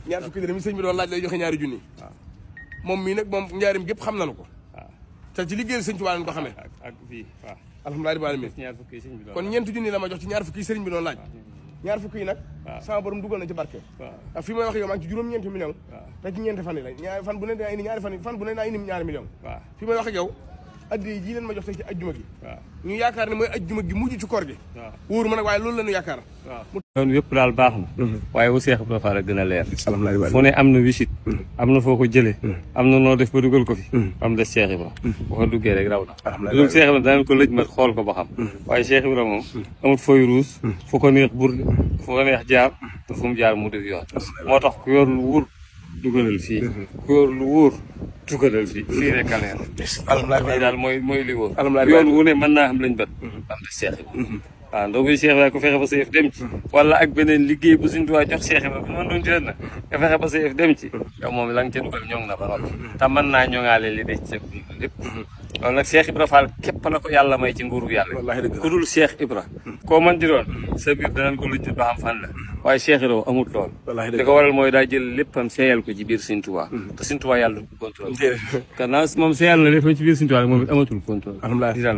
ñaar fukki dërëm yi sëñ bi doon laaj lay joxe ñaari junni moom mii nag moom njaarim gépp xam nañu ko te ci liggéeyal sëñ Tuubaa lañ ko xamee ak fii waaw alhamdulilah rabbil alamin kon ñeenti junni la ma jox ci ñaar fukki yi sëriñ bi doon laaj ñaar fukki yi nag sama borom dugal na ci barke ak fi may wax yow maa ngi ci juróom-ñeenti million te ci ñeenti fan yi la ñaari fan bu ne daa indi ñaari fan bu ne daa indi ñaari million fi may wax ak yow addi ji leen ma jox tey ci ajjuma gi ñu yaakaar ne mooy ajjuma gi mujj ci koor gi wóoru ma nag waaye loolu la ñu yaakaar yoon yëpp daal baax na waaye wu Seex Ibra Faal a gën a leer fu ne am na wisit am na foo ko jëlee am na noo def ba dugal ko fi am des Seex Ibra bu ko duggee rek raw na loolu Seex Ibra danañ ko lëj mat xool ko ba xam waaye Seex Ibra moom amul fooy ruus fu ko neex burdi fu ko neex jaar te fu mu jaar mu def yoon moo tax ku yor lu wóor dugalal fii ku yor lu wóor dugalal fii fii rek a leer lii daal mooy li wóor yoon wu ne mën naa am lañ bët am des Seex Ibra waaw ndogu Cheikh Ibrahima ku fexe ba sa yëf dem ci wala ak beneen liggéey bu Sëñ Tuubaa jox Cheikh Ibrahima bu noonu doon jël na nga fexe ba sa yëf dem ci yow moom la nga ca dugal ñoŋ na ba noppi te mën naa ñoŋaale li des ci sa lépp loolu nag Cheikh Ibra Fall képp la ko yàlla may ci nguuru yàlla ku dul Cheikh Ibra koo mën di doon sa biir danañ ko luñ ba xam fan la waaye Cheikh Ibra amul lool li ko waral mooy daa jël léppam seeyal ko ci biir Sëñ Tuubaa te Sëñ Tuubaa yàlla du contrôle gannaaw moom seeyal na léppam ci biir Sëñ Tuubaa moom it amatul contrôle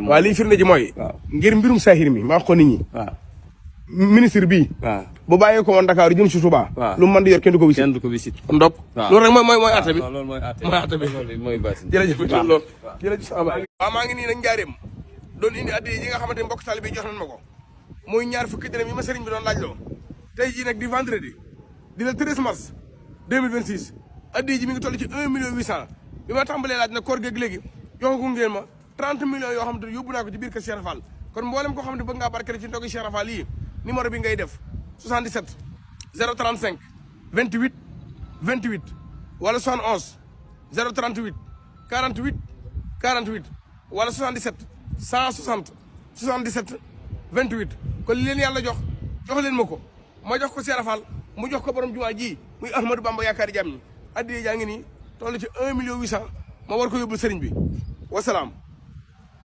waaw liy firnde ji mooy ngir mbirum saahir mi maa ko nit ñi ministre bii bu bàyyee ko woon Dakar jëm si Touba lu mu mën di yor kenn du ko wisit ndop loolu rek mooy atte bi mooy atte bi jërëjëf loolu jërëjëf waaw maa ngi nii nag njaareem doon indi addi yi nga xamante ne mbokk taalibe bi jox nañ ma ko muy ñaar fukki dërëm yi ma sëriñ bi doon laaj loo tey jii nag di vendredi di le 13 mars 2026 addi ji mi ngi toll ci 1 million 800 bi ma tàmbalee laaj nag koor geeg léegi jox ko ngeen ma 30 millions yoo xam te yóbbu naa ko ci biir kër Cheikh Rafal kon mboolem koo xam ne bëgg ngaa barkeel ci ndogu Cheikh Rafal yi numéro bi ngay def 77 035 28 28 wala 71 038 48 48 wala 77 160 77 28 kon li leen yàlla jox leen ma ko ma jox ko Cheikh Rafal mu jox ko borom jumaa ji muy Ahmadou Bamba yaakaari jàmm ñi addiye jaa ngi nii toll ci 1 million 800 ma war ko yóbbul sëriñ bi wasalaam